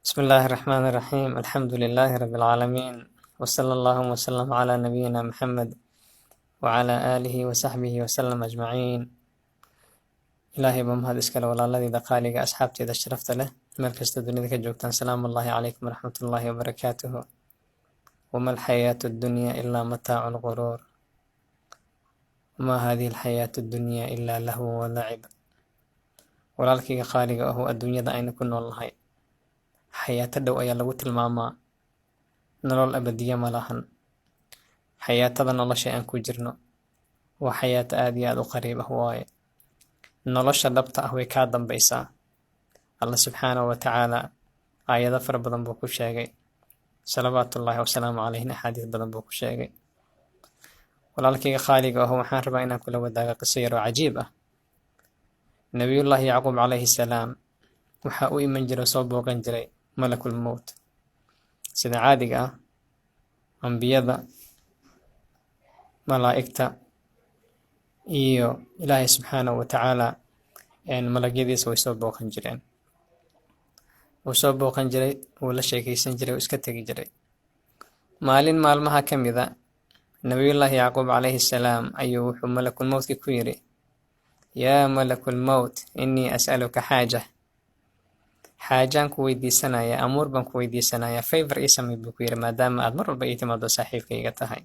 بسم الله الرحمن الرحيم، الحمد لله رب العالمين، وصلى اللهم وسلم على نبينا محمد وعلى آله وصحبه وسلم أجمعين. Ilaahay baa mahad iskale. Walaaladeyda qaaliga, asxaabteyda sharafta leh, meel kasta dunida ka joogtaan, salaamu ullaahi calaykum waraxmatullaahi wabarakaatuhu. وما الحياة الدنيا إلا متاع الغرور، وما هذه الحياة الدنيا إلا لهو ولعب. Walaalkayga qaaliga ahu, adduunyada aynu ku nool nahay xayaato dhow ayaa lagu tilmaamaa, nolol abadiya ma lahan. Xayaatada nolosha aan ku jirno waa xayaato aad iyo aad u qariib ah waaye. Nolosha dhabta ah way kaa dambaysaa. Alla subxaanahu wa tacaala aayado fara badan buu ku sheegay, salawaatullaahi wasalaamu calayhina axaadiis badan buu ku sheegay. Walaalkayga qaaliga ahu, waxaan rabaa inaan kula wadaago qiso yar oo cajiib ah. Nabiyullaahi Yacquub calayhi salaam waxaa u iman jiray, soo booqan jiray malakul mowt. Sida caadiga ah, ambiyada, malaa'igta iyo Ilaahay subxaanahu wa tacaala malagyadiisa way soo booqan jireen. Wuu soo booqan jiray, wuu la sheekaysan jiray, wuu iska tegi jiray. Maalin maalmaha ka mida, nabiyullaahi Yacquub calayhi salaam ayuu wuxuu malakul mowtki ku yidhi: "Yaa malakul mowt, innii as'aluka xaaja, xaajaan ku weydiisanaya, amuur baan ku weydiisanayaa, favor ii samay," buu ku yidhi, "maadaama aad mar walba ii timaado, saaxiibkayga tahay.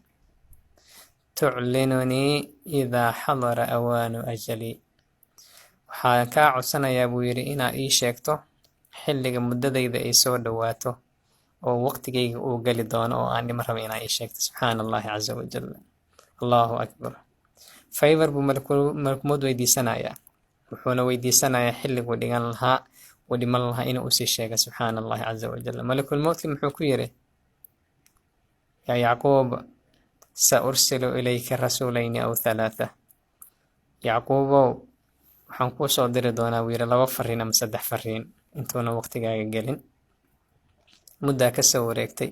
Tuclinunii idaa xadara awaanu ajali. Waxaan kaa codsanayaa," buu yidhi, "inaad ii sheegto xilliga muddadayda ay soo dhowaato oo waqtigayga uu geli doono oo aan dhima raba inaa ii sheegto." Subxaana Allahi caza wajal, Allahu akbar. Favor buu malakumowd weydiisanayaa, wuxuuna weydiisanayaa xilliguu dhigan lahaa, uu dhiman lahaa, inuu usii sheega. Subxaana Allahi caza wajal. Malakulmowdki muxuu ku yidhi? "Yaa Yacquub, سأرسل إليك رسولين أو ثلاثة." Yacquubow, waxaan kuu soo diri doonaa, buu yidhi, laba fariin ama saddex fariin intuuna waqtigaaga gelin. Muddaa ka soo wareegtay,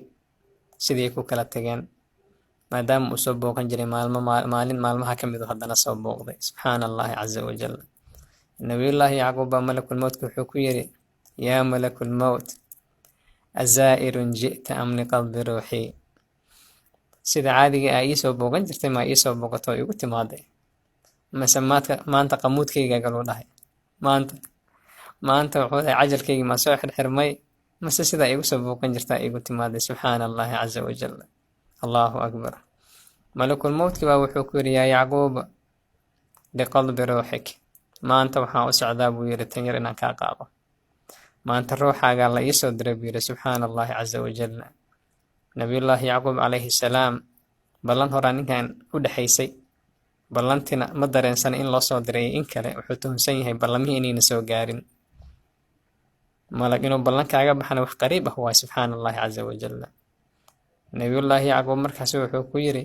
sidii ku kala tageen. Maadaama uu soo booqan jiray maalmo, maalin maalmaha ka midu haddana soo booqday. Subxaana Allahi caza wajal. Nabiyullaahi Yacquub baa malakulmowtka wuxuu ku yidhi: "Yaa malakulmowt, أزائر جئت أم لقبض روحي?" Sida caadiga ah iisoo booqan jirtay, maa iisoo booqato oo igu timaaday, mase maadka maanta qamuudkayga galuu dhahay? Maanta wuxuu dhahay, cajalkaygi maa soo xirxirmay, mase sidaa igu soo booqan jirtaa igu timaaday? Subxaana Allahi caza wajal, Allahu akbar. Malakulmowtki baa wuxuu ku yidhi: "Yaa Yacquub, لقبض روحك. Maanta waxaan u socdaa," buu yidhi, "tan yar inaan kaa qaado. Maanta ruuxaagaa la iisoo diray," buu yidhi. Subxaana Allahi caza wajal. Nabiyullaahi Yacquub calayhi salaam ballan horaa ninkan u dhexaysay, ballantina ma dareensana in loo soo diray in kale. Wuxuu tuhunsan yahay ballamihii inayna soo gaarin. Malag inuu ballan kaaga baxana wax qariib ah waay. Subxaana Allahi caza wajal. Nabiyullaahi Yacquub markaas wuxuu ku yidhi: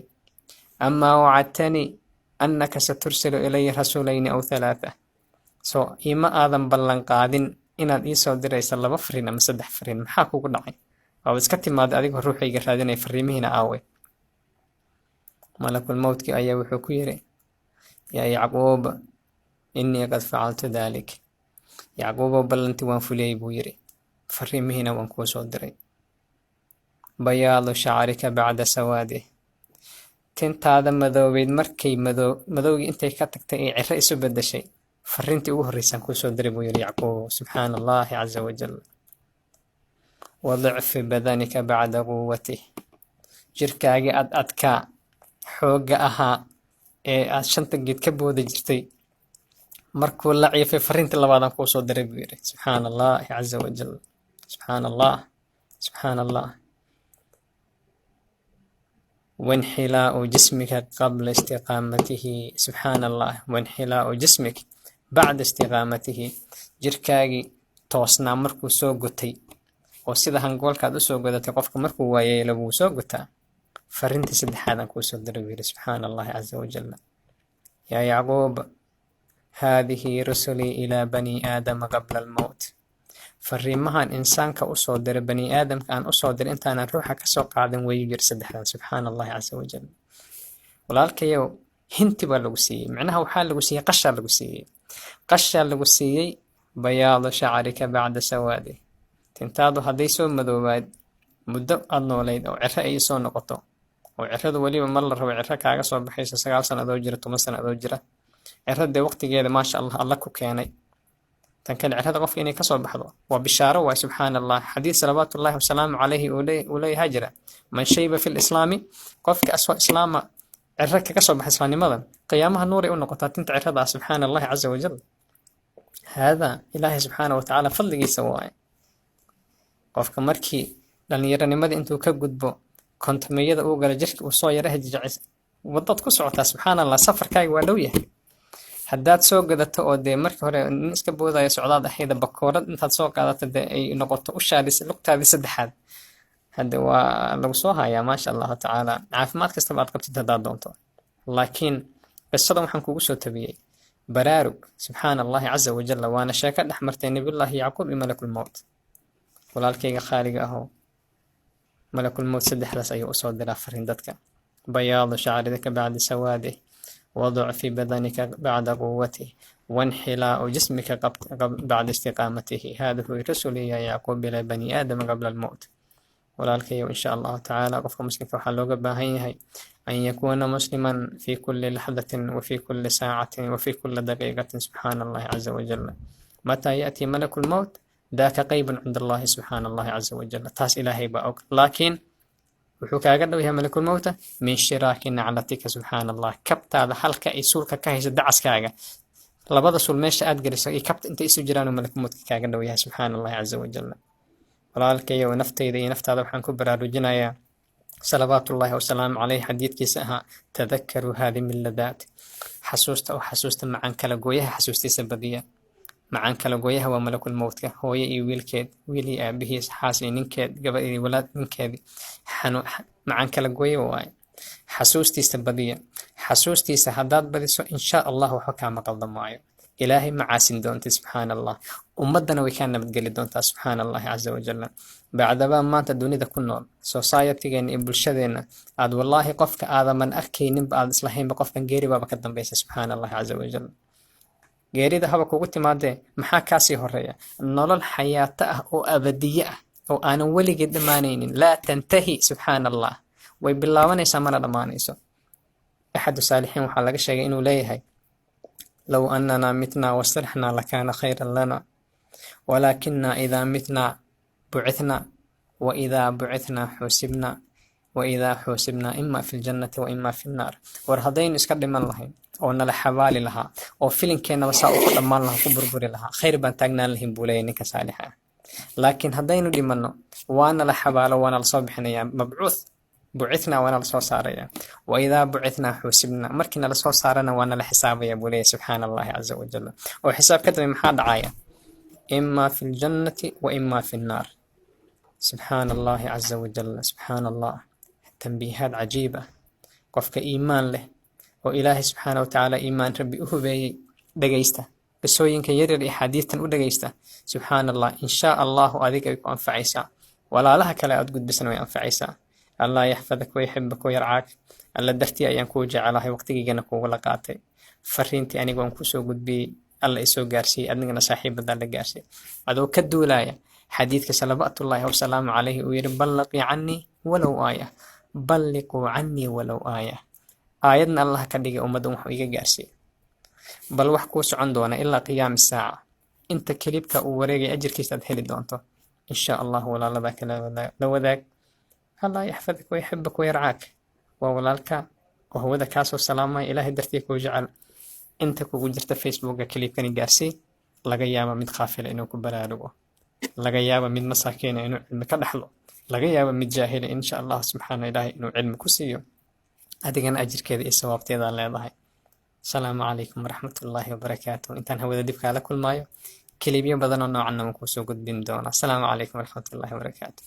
"أما وعدتني أنك سترسل إلي رسولين أو ثلاثة? Soo iima aadan ballan qaadin inaad iisoo diraysa laba fariin ama saddex fariin? Maxaa kugu dhacay? Waaba iska timaaday adigoo ruuxayga raadinaya, fariimihiina aaway?" Malakulmowtki ayaa wuxuu ku yidhi: "Yaa Yacquub, إني قد فعلت ذلك. Yacquubow, ballanti waan fuliyey," buu yidhi, "fariimihiina waan kuu soo diray. بياض شعرك بعد سواده, tintaada madoobeyd markay madowgii intay ka tagtay ay ciro isu beddeshay, fariintii ugu horreysaan kuu soo diray," buu yidhi Yacquub. Subxaana Allahi caza wajal. وضعف بدنك بعد قوته, jirkaagii ad adkaa, xoogga ahaa ee aad shanta geed ka boodi jirtay markuu la ciifay, fariintii labaadaan kuu soo diray, buu yidhi. Subxaana Allahi caza wajal, subxaana Allah, subxaana Allah. وانحناء جسمك قبل استقامته, subxaana Allah, وانحناء جسمك بعد استقامته, jirkaagii toosnaa markuu soo gotay oo sida hangoolkaad usoo godatay, qofka markuu waayeelo wuu soo gotaa, fariintii saddexaadaan kuu soo diray, buu yidhi. Subxaana Allahi caza wajal. "يا يعقوب، هذه رسلي إلى بني آدم قبل الموت." Fariimahan insaanka usoo diray, bani aadamka aan usoo diray intaanan ruuxa kasoo qaadin wayuu yiri saddexdan. Subxaana Allahi caza wajal. Walaalkayow, hint baa lagu siiyey, micnaha waxaa lagu siiyey, qashaa lagu siiyey, qashaa lagu siiyey. بياض شعرك بعد سواده, tintaadii madoobeyd markay soo godatay, Tintaadu hadday soo madoobaad muddo aad noolayd oo ciro ay soo noqoto, oo ciradu weliba mar la rabo ciro kaaga soo baxayso 9 sano adoo jira, 10 sano adoo jira, ciro dee waqtigeeda maasha Allah alla ku keenay. Tan kale, cirada qofka inay kasoo baxdo waa bishaaro waay, subxaana Allah. Xadiis salawaatullahi wasalaamu calayhi uu leeyahay jira: man shayba fi lislaami, qofka asoo islaama ciro kaga soo baxa islaamnimada, qiyaamaha nuuray u noqotaa tinta cirada ah, subxaana Allahi caza wajal. Haadaa Ilaahay subxaana wa tacaala fadligiisa waaye. Qofka markii dhallinyaronimadii intuu ka gudbo, kontomeyada uu galo, jirka uu soo yara hajijacay, wadaad ku socotaa, subxaana Allah, safarkaaga waa dhow yahay. Haddaad soo gadato oo dee markii hore nin iska boodaya socdaad ahayda, bakoorad intaad soo qaadato dee ay noqoto ushaadis lugtaadii saddexaad, hadde waa lagu soo hayaa, maasha Allahu tacaala, caafimaad kastaba aad qabtid haddaad doonto. Laakiin qisadan waxaan kugu soo tabiyey baraarug, subxaana Allahi caza wajalla, waana sheeko dhex martay Nabiyullaahi Yacquub iyo Malakulmowt. Walaalkayga khaaliga ahoo, Malakulmowt saddexdaas ayuu usoo diraa farin dadka: bayaadu shacrika bacda sawaadih, waducfi badanika bacda quwatih, wanxilaau jismika bacda istiqaamatihi. Hada huwa rusuli ya Yacquub ila bani aadama qabla almowt. Walaalkayow, insha Allahu tacaala, qofka muslimka waxaa looga baahan yahay an yakuuna musliman fi kulli laxdatin wa fi kulli saacatin wa fi kulli daqiiqatin, subxaana Allahi caza wajal. Mataa yaأti malaku lmowt, daaka qeybun cinda Allahi, subxaana Allahi caza wajal. Taas Ilaahay baa og, laakiin wuxuu kaaga dhow yahay malakulmowta min shiraaki naclatika, subxaana Allah. Kabtaada halka ay suulka ka hayso, dacaskaaga labada suul meesha aad geliso iyo kabta intay isu jiraanuu malakulmowtka kaaga dhow yahay, subxaana Allahi caza wajal. Walaalkayow, naftayda iyo naftaada waxaan ku baraarujinayaa salawaatullaahi wasalaamu caleyh xadiidkiisa ahaa: tadakaruu haadimi ladaat. Xasuusta oo xasuusta macaan kala gooyaha, xasuustiisa badiya. Macaan kala gooyaha waa malakul mowtka. Hooyo iyo wiilkeed, wiil iyo aabihiis, xaas iyo ninkeed, gabadh iyo walaad ninkeedii, macaan kala gooye waaye. Xasuustiisa badiya. Xasuustiisa haddaad badiso, insha Allah waxba kaama qaldamaayo. Ilaahay ma caasin doontid, subxaana Allah. Ummaddana way kaa nabadgeli doontaa, subxaana Allahi caza wajalla. Bacdabaa maanta dunida ku nool societygeena iyo bulshadeenna aad wallaahi qofka aadaman arkayninba, aad islahaynba qofkan geeri baaba ka dambaysa, subxaana Allahi caza wajal. Geerida haba kugu timaadee, maxaa kaasii horeeya? Nolol xayaato ah oo abadiye ah oo aanan weligeed dhammaanaynin, laa tantahi, subxaana Allah. Way bilaabanaysaa mana dhammaanayso. Axadu saalixiin waxaa laga sheegay inuu leeyahay: low annanaa mitnaa wastarxnaa lakaana khayran lana, walaakina idaa mitnaa bucithnaa, wa idaa bucithnaa xusibnaa, wa idaa xusibnaa ima fi ljannati wa ima fi nnaar. War haddaynu iska dhiman lahayn oo nala xabaali lahaa oo filinkeenaba saa uu ku dhammaan lahaa, ku burburi lahaa, khayr baan taagnaan lahayn, buu leeyahay ninka saalixa ah. Laakiin haddaynu dhimanno, waana la xabaalo, waana lasoo bixinayaa, mabcuuth, bucithnaa, waana lasoo saaraya, wa idaa bucithnaa xusibnaa, markii nala soo saarana waa nala xisaabaya, buu leeyahay, subxaana Allahi caza wajal. Oo xisaab ka dambe maxaa dhacaya? Ima fi ljannati wa ima fi nnaar, subxaana Allahi caza wajal, subxaana Allah. Tambiihaad cajiib ah. Qofka iimaan leh oo Ilaahay subxaana wa tacaala iimaan rabbi u hubeeyey, dhegaysta qisooyinka yaryar iyo xaadiidtan u dhegaysta, subxaana Allah. Inshaa Allahu adiga ay ku anfacaysaa, walaalaha kale aad gudbisana way anfacaysaa. Allah yaxfadak wayxibak wayarcaak. Alla dartii ayaan kuu jecelahay, waqtigiigana kuugula qaatay. Fariintii aniga waan kusoo gudbiyey, Alla isoo gaarsiiyey, adigana saaxiibadaa la gaarsiiyey, adoo ka duulaya xadiidka salawaatullaahi wasalaamu calayhi uu yidhi: balliqii cannii walow aaya, balliquu cannii walow aaya. Aayadna Allah ka dhigay ummaddan wuxuu iga gaarsiiyey. Bal wax kuu socon doona ilaa qiyaami saaca, inta kelibka uu wareegay ajirkiisa aad heli doonto insha Allah. Walaalada kale la wadaag. Allah yaxfadak wayxibak wayarcaak. Waa walaalka oo hawada kaasoo salaamaya, Ilaahay dartii kuu jecel. Inta kugu jirta Facebooka kilibkani gaarsii. Laga yaaba mid qaafila inuu ku baraarugo, laga yaaba mid masaakiina inuu cilmi ka dhaxlo, laga yaaba mid jaahila insha Allah subxaana Ilaahay inuu cilmi ku siiyo. Adigana ajirkeeda iyo sawaabteedaa leedahay. Asalaamu calaykum waraxmatullaahi wabarakaatu. Intaan hawada dib kaala kulmaayo, kilibyo badanoo noocanna waan kuusoo gudbin doonaa. Asalaamu calaykum waraxmatullaahi wabarakaatu.